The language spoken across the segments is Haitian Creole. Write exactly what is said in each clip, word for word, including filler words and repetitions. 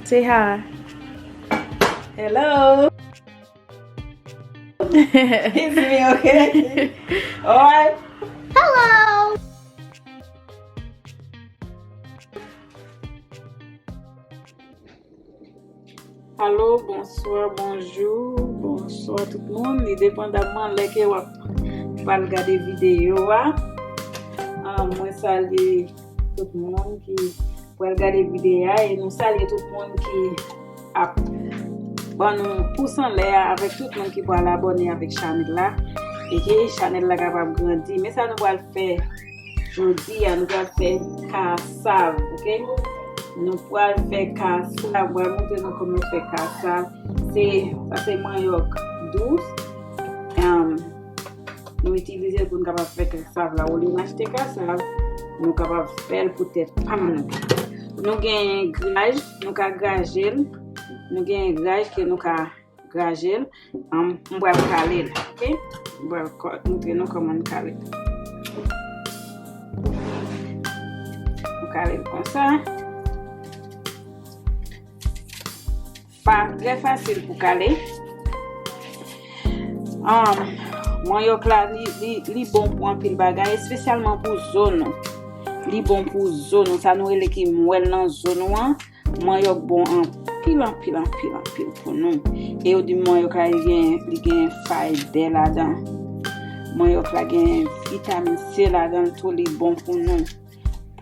Say hi. Hello. It's me, okay? Alright. Hello. Alo, bonswa, bonjou, bonswa tout moun. Li depandamman lè ke w ap pral gade videyo a. Ah, mwen salye tout moun ki pral gade videyo a e nou salye tout moun ki ap ban nou pous anlè a avèk tout moun ki pral abòne avèk chanèl la e ke chanèl la kapab grandi. Men sa nou pral fè jodi a, nou pral fè kasav, oke? Nou pral fè kasav, mwen pral montre nou kòman fè kasav. Se, sa se manyòk dous. Em, nou itilize l pou n kapab fè kasav la. Olye n achte kasav, nou kapab fè l pou tèt pa n nou. Nou gen graj, nou ka graje l. Nou gen graj ke nou ka graje l. Am, m pral kale l, oke? M pral kò-, montre nou kòman n kale l. Nou kale l konsa. Fa-, trè fasil pou kale. Am, manyòk la, li, li, li bon pou anpil bagay, espesyalman pou zo nou. Li bon pou zo nou, sa nou rele ki mwèl nan zo nou an. Manyòk bon anpil, anpil, anpil, anpil pou nou. E yo di manyòk la, li gen, li gen fayda ladan. Manyòk la gen vitamin C ladan l tou, li bon pou nou.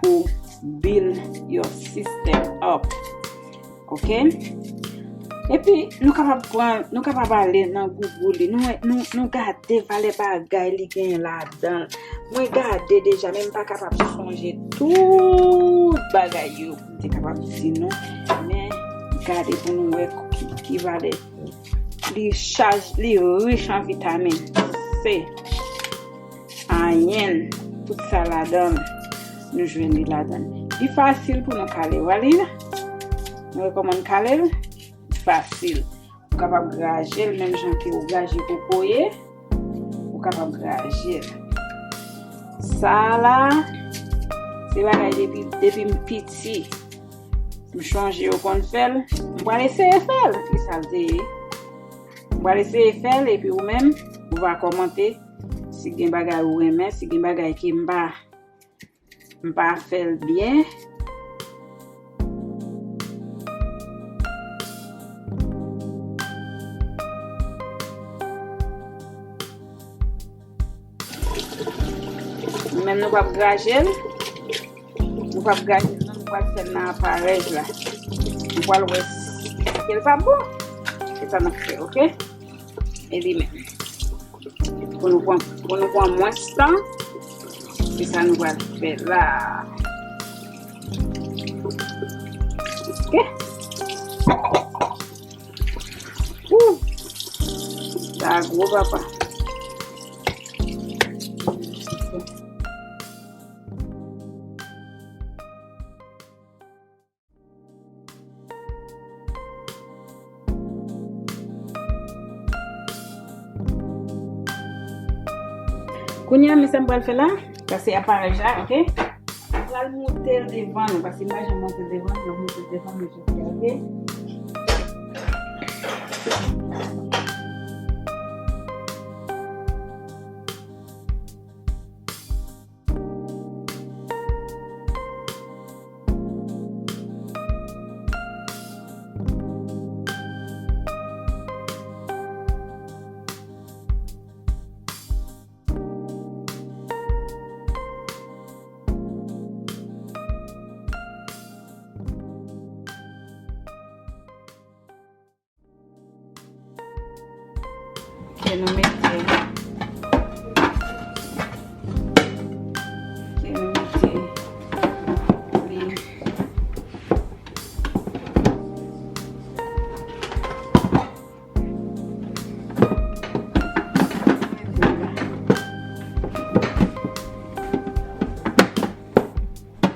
Pou build your system up. Oke? Epi, nou kapab pran, nou kapab ale nan Google li. Nou, nou, nou gade valè bagay li genyen ladan l. Mwen gade deja, men m pa kapab sonje tout bagay yo pou m te kapab di nou. Men, gade pou nou wè ki, ki valè. Li chaj, li rich an vitamin C. Ayen, tout sa ladan l, nou jwenn li ladan l. Li fasil pou nou kale, w a li la. Nou wè kòman n kale l? Fasil. Ou kapab graje l menm jan ke ou graje kokoye. Ou kapab graje l. Sa la, se bagay depi, depi m piti. M chonje yo konn fè l. M pral eseye fè l. Ki sa l te ye? M pral eseye fè l, epi ou menm, ou va kòmante si gen bagay ou renmen, si gen bagay ke m pa, m pa fè l byen. Nou menm nou p ap graje l. Nou p ap graje l non, nou pral fè l nan aparèy la. Nou pral wè si l p ap bon. Se sa n ap fè, oke? E li menm. Pou nou pran, pou nou pran mwens tan, se sa nou pral fè la. Oke? Ou! Sa gwo, papa. Kounye a, men sa m pral fè la, sa se aparèy la, oke? M pral moute l devan nou, paske m pa janm moute l devan nou, m ap moute l devan nou jodi a, oke? Ke nou mete, ke nou mete li.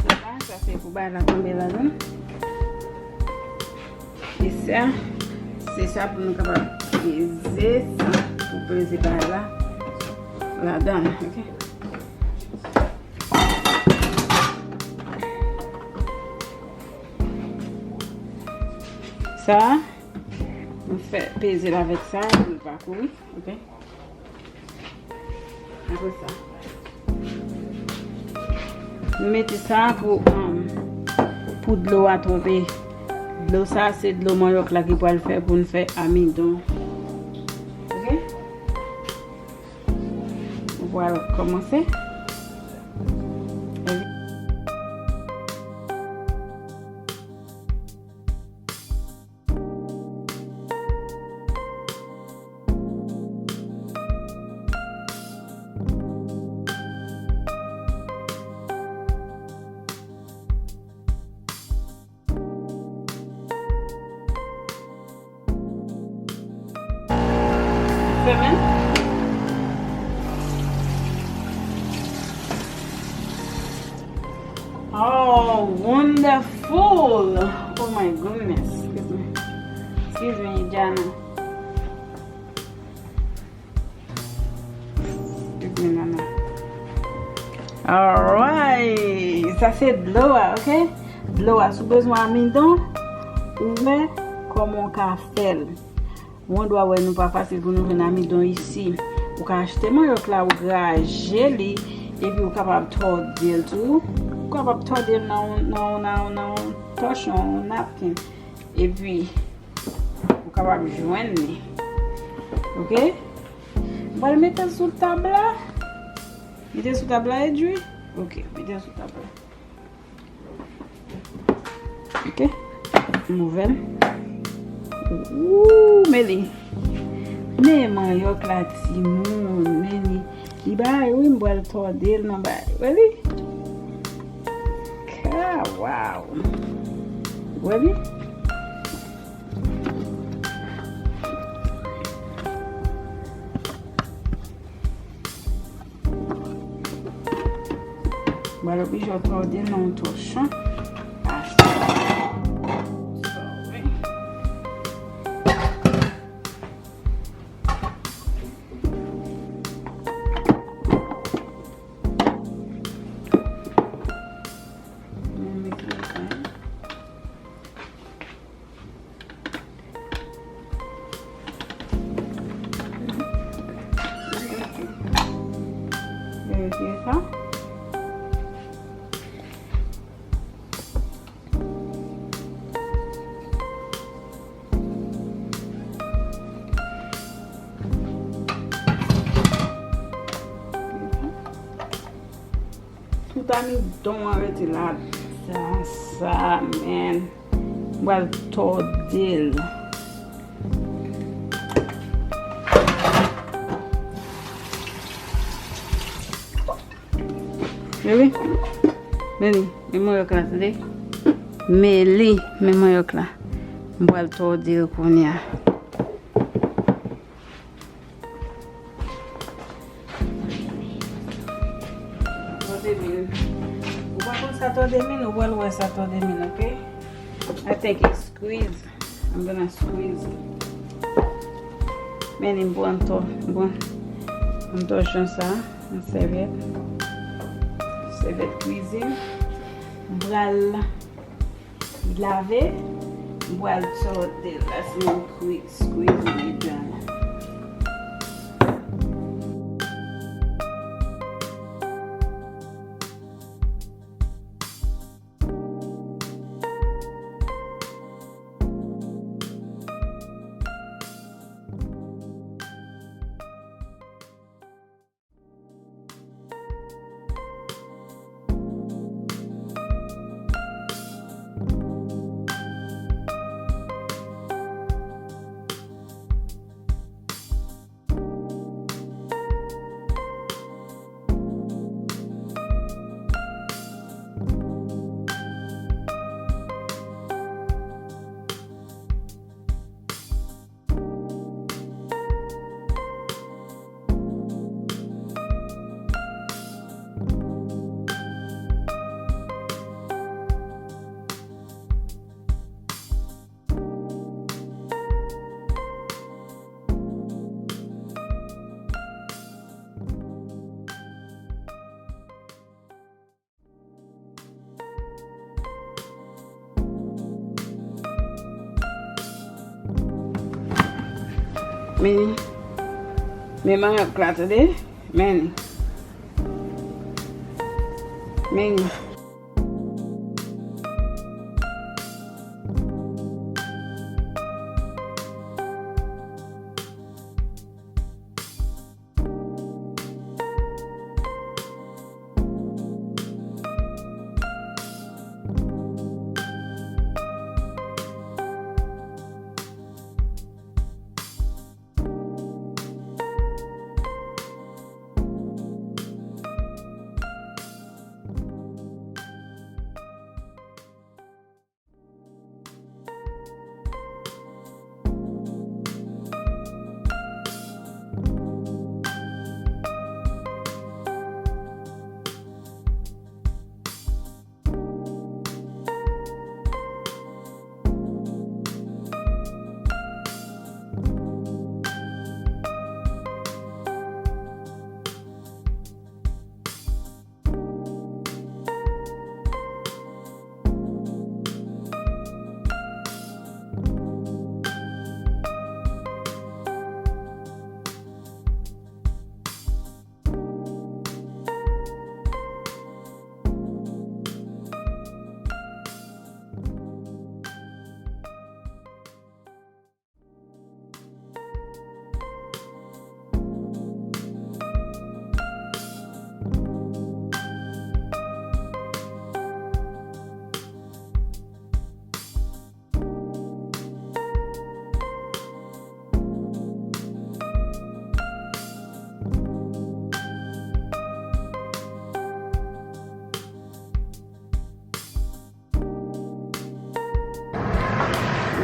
Sa, sa se pou bagay la tonbe ladan. E sa, se sa pou nou kapab peze sa, pou peze bagay la ladan, oke? Sa, nou fè peze l avèk sa pou l pa kouri, ok? Apre sa, nou mete sa pou, um, pou dlo a tonbe. Dlo sa, se dlo manyòk la ki pral fè pou n fè amidon. Ok? Nou pral kòmanse. Fèmen. Oh, wonderful! Oh my goodness. Excuse me. Excuse me, Jana. Excuse me, Nana. Alright. Sa se dlo a, ok? Dlo a, si w bezwen amidon, ou wè kòman w ka fè l. Mwen dwa wè nou pa fasil pou nou jwenn amidon isi. Ou ka achte manyòk la, ou graje li, epi ou kapab tòde l tou. Ou kapab tòde l nan yon, nan yon, nan yon, nan yon tòchon, yon napkin. Epi, ou kapab jwenn li. Ok? Mwen pral mete l sou tab la. Mete sou tab la, Edri. Ok, mete l sou tab la. Ok. M ouvè l. Ooh, men li. Men manyòk la, timoun. Men li. Li bay, wi, m pral tòde l nan bay. Wè li? Ka, wow. Wè li? Mwen oblije tòde nan yon tòchon. Paske, sorry. Mwen mete sa. Verifye sa. Tout amidon an rete ladan sa, man. M pral tòde l. Really? Men li, men manyòk la, tande. Men li, men manyòk la. M pral tòde l kounye a. Tòde men. Ou pa konn sa tòde men, ou pral wè sa tòde men, ok? I think it's squeeze. I'm gonna squeeze. Men li, m pran tò, m pran, m pran tòchon sa, yon sèvyèt. Sèvyèt kwizin. M pral lave, m pral tòde l. That's my quick squeeze, my darling. Men, men manyòk la, tande? Men. Men.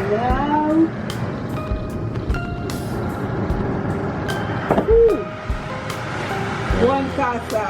Wow! Ooh! One kasa.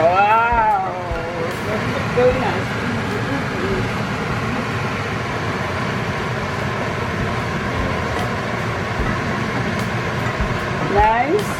Wow! Very nice. Nice.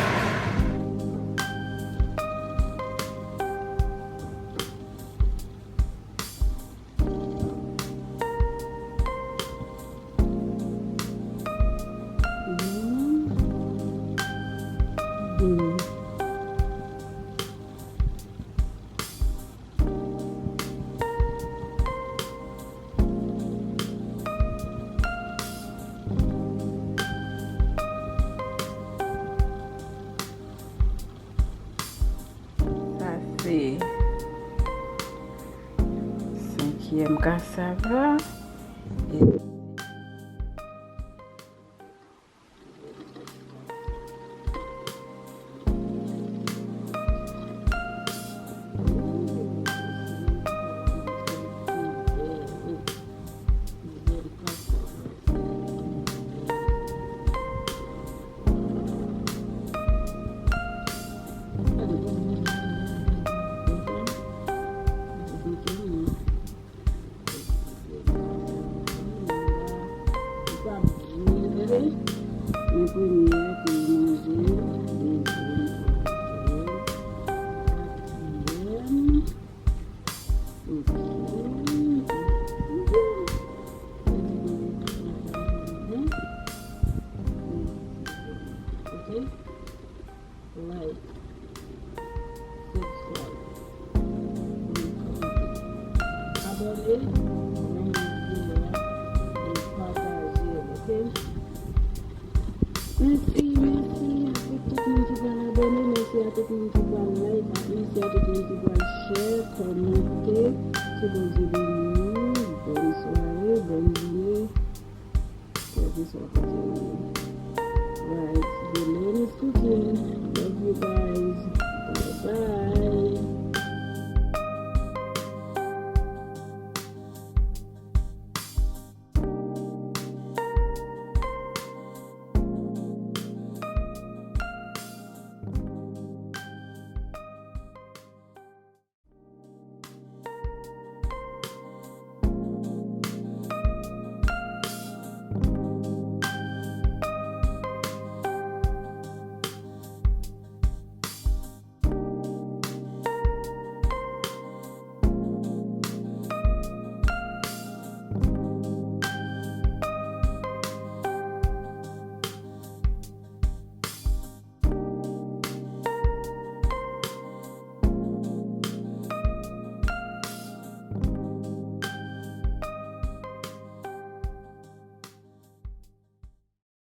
Sa se senkyèm kasav la. E Like, subscribe, and comment. Abòne, renmen videyo a, e pataje l, oke? Mèsi, mèsi a tout moun ki pral abòne, mèsi a tout moun ki pral like, mèsi a tout moun ki pral share. Kòmante sou Bondye